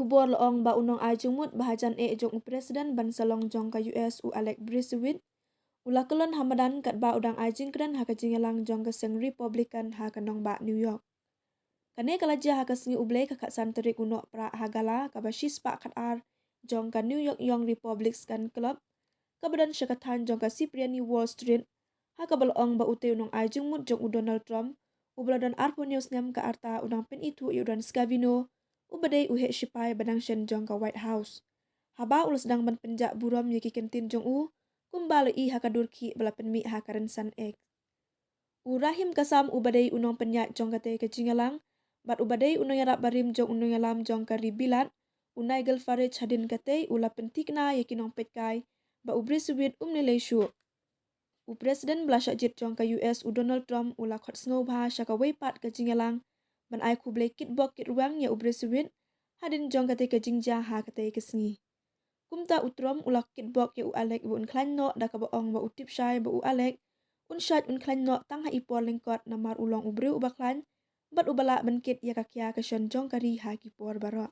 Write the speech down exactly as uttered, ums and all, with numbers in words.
Bor la ong ba u nongai jingmut ba hajan eh jong u President ban sa long jong ka U S, u Alec Brisewicz, u la kyllon ha madan katba u dang ai jingkren ha ka jingïalang jong ka seng Republican ha ka nongbah New York. Kane ka la jia ha ka sngi U Blei, ka khatsan tarik u Nohprah, ha gala kaba shispah khatar jong ka New York Young Republicans Club, kaba don sha ka thaiñ jong ka Cipriani Wall Street, ha kaba la ong ba utei u nongai jingmut jong u Donald Trump, uba la don arphew hynñiew snem ka rta, u dang pynithuh ïa u Don Scavino, uba dei u heh shipai ba dang shen jong ka White House, haba u la sdang ban pynjah burom ïa ki kyntien jong u, kumba la i ha ka dur khih ba la pynmih ha ka rynsan X. U Raheem Kassam, uba dei u nongpynïaid jong katei ka jingïalang bad uba dei u nongïarap barim jong u nongïalam jong ka ri Bilat, u Nigel Farage, hadien katei u la pynthikna ïa ki nongpeitkai ba u Brisewicz um lei lei shuh. U President ba la shah jied jong ka U S, u Donald Trump, u la khot sngewbha sha kawei pat ka jingïalang ban ai khublei kitbok kitrwiang ïa u Brisewicz hadien jong katei ka jingjia ha katei ka sngi. Kumta u Trump u la kitbok ïa u Alec ba un khlaiñ noh, da kaba ong ba u tip shai ba u Alec un shait un khlaiñ noh tang ha i por lyngkot namar u long u briew uba khlaiñ bad uba lah ban kit ïa ka khia ka shon jong ka ri ha ki por baroh.